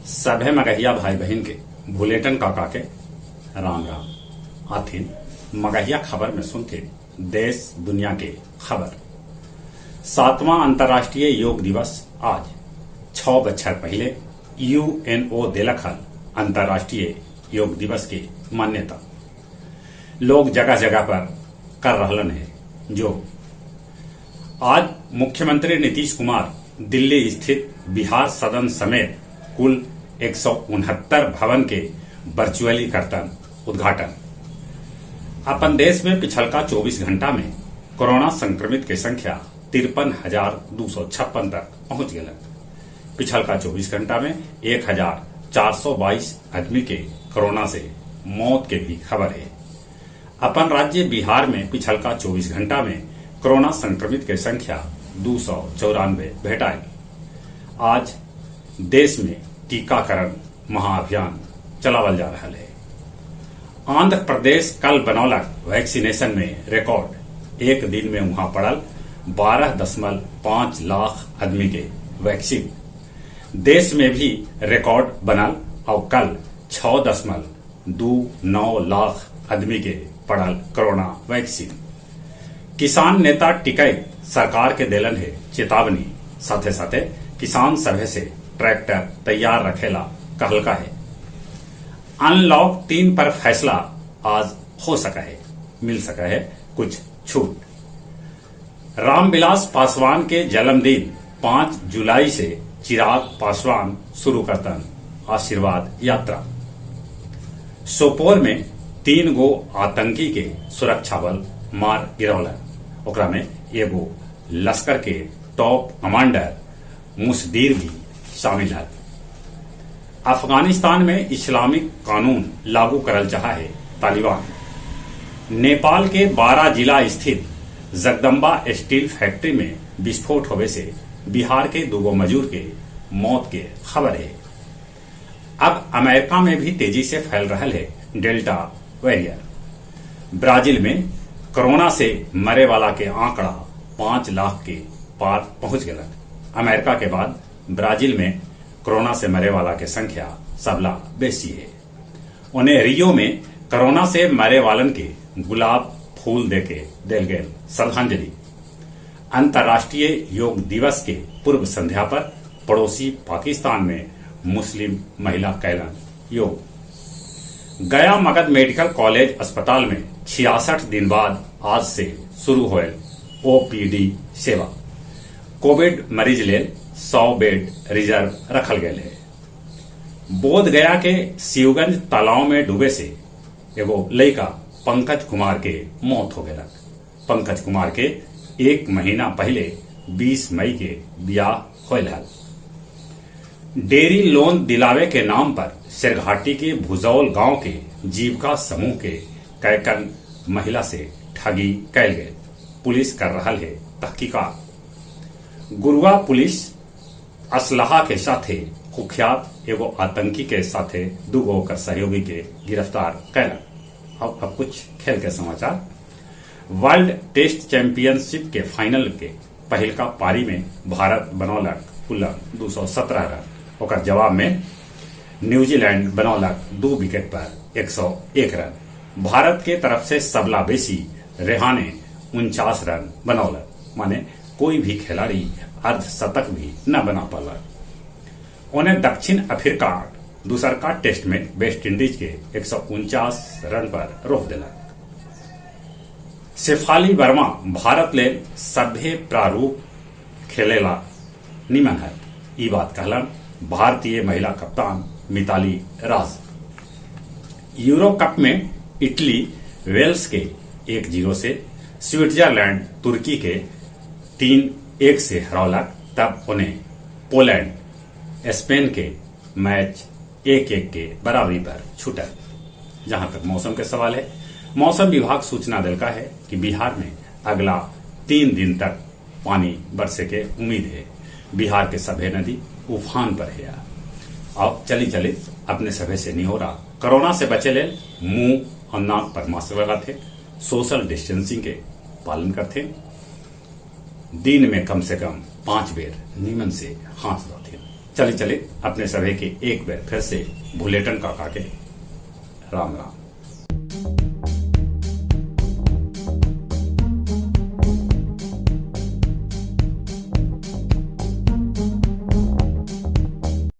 सभे मगहिया भाई बहिन के भुलेटन काका के राम राम। आथिन मगहिया खबर में सुनथिन देश दुनिया के खबर। 7वां अंतर्राष्ट्रीय योग दिवस आज। 6 बच्छर पहिले यूएनओ देलक हल अंतर्राष्ट्रीय योग दिवस के मान्यता। लोग जगह जगह पर कर रहलन हे जो। आज मुख्यमंत्री नीतीश कुमार दिल्ली स्थित बिहार सदन समेत कुल 169 भवन के वर्चुअली करतन उद्घाटन। अपन देश में पिछलका 24 घंटा में कोरोना संक्रमित के संख्या 53,256 तक पहुंच गेलक। पिछलका 24 घंटा में 1,422 आदमी के कोरोना से मौत के भी खबर है। अपन राज्य बिहार में पिछलका 24 घंटा में कोरोना संक्रमित के संख्या 294 भेटाई। आज देश में टीकाकरण महाअभियान चलावल जा रहा है। आंध्र प्रदेश कल बनौलक वैक्सीनेशन में रिकॉर्ड। एक दिन में वहां पड़ल 12.5 लाख आदमी के वैक्सीन। देश में भी रिकॉर्ड बनल और कल 6.29 लाख आदमी के पड़ल कोरोना वैक्सीन। किसान नेता टिकैत सरकार के देलन है चेतावनी। साथे साथे किसान सभे से ट्रैक्टर तैयार रखेला कहलका है। अनलॉक 3 पर फैसला आज हो सका है, मिल सका है कुछ छूट। रामविलास पासवान के जन्मदिन 5 जुलाई से चिराग पासवान शुरू करतन आशीर्वाद यात्रा। सोपोर में 3 गो आतंकी के सुरक्षा बल मार गिरौलक। ओकरा में एगो लश्कर के टॉप कमांडर मुसदीर भी शामिल है। अफगानिस्तान में इस्लामिक कानून लागू करल चाहा है तालिबान। नेपाल के 12 जिला स्थित जगदम्बा स्टील फैक्ट्री में विस्फोट होवे से बिहार के 2 मजदूर के मौत के खबर है। अब अमेरिका में भी तेजी से फैल रहा है डेल्टा वेरिएंट। ब्राजील में कोरोना से मरे वाला के आंकड़ा 5 लाख के पार पहुंच गया। अमेरिका के बाद ब्राजील में कोरोना से मरे वाला के संख्या सबला बेसी है। उन्हें रियो में कोरोना से मरे वालन के गुलाब फूल देके देल गए श्रद्धांजलि। अंतर्राष्ट्रीय योग दिवस के पूर्व संध्या पर पड़ोसी पाकिस्तान में मुस्लिम महिला कैलन योग। गया मगध मेडिकल कॉलेज अस्पताल में 66 दिन बाद आज से शुरू होयल ओपीडी सेवा। कोविड मरीज लेल 100 बेड रिजर्व रखल गए है। बोध गया के शिवगंज तालाब में डूबे से एगो लड़का पंकज कुमार के मौत हो गया। पंकज कुमार के 1 महीना पहले 20 मई के ब्याह होयल हल। डेयरी लोन दिलावे के नाम पर शेरघाटी के भुजौल गांव के जीविका समूह के कैकन महिला से ठगी कैल गए। पुलिस कर रहा है तहकीकात। गुरुआ पुलिस असलहा के साथे कुख्यात एगो आतंकी के साथे 2 गो ओकर सहयोगी के गिरफ्तार कैलक। अब कुछ खेल के समाचार। वर्ल्ड टेस्ट चैंपियनशिप के फाइनल के पहिलका पारी में भारत बनौलक कुल 217 रन। ओकर जवाब में न्यूजीलैंड बनौलक 2 विकेट पर 101 रन। भारत के तरफ से सबला बेसी रेहाने 49 रन बनौलक, माने कोई भी खिलाड़ी अर्धशतक भी न बना पालक। उन्हें दक्षिण अफ्रीका दूसर का टेस्ट में वेस्ट इंडीज के 149 रन पर रोक दिलक। शेफाली वर्मा भारत ले सभ्य प्रारूप खेलेला निमन है, ई बात कहलन भारतीय महिला कप्तान मिताली राज। यूरो कप में इटली वेल्स के 1-0 से, स्विट्जरलैंड तुर्की के 3-1 से हरौलक। तब उन्हें पोलैंड स्पेन के मैच 1-1 के बराबरी पर छूटल। जहां तक मौसम के सवाल है, मौसम विभाग सूचना दिलका है कि बिहार में अगला 3 दिन तक पानी बरसे के उम्मीद है। बिहार के सभे नदी उफान पर है। अब चली चली अपने सभे से निहोरा, कोरोना से बचे ले मुंह और नाक पर मास्क लगाते, सोशल डिस्टेंसिंग के पालन करते, दिन में कम से कम 5 बेर नीमन से हाथ धोते। चले चले अपने सभे के एक बार फिर से भुलेटन काका के राम राम।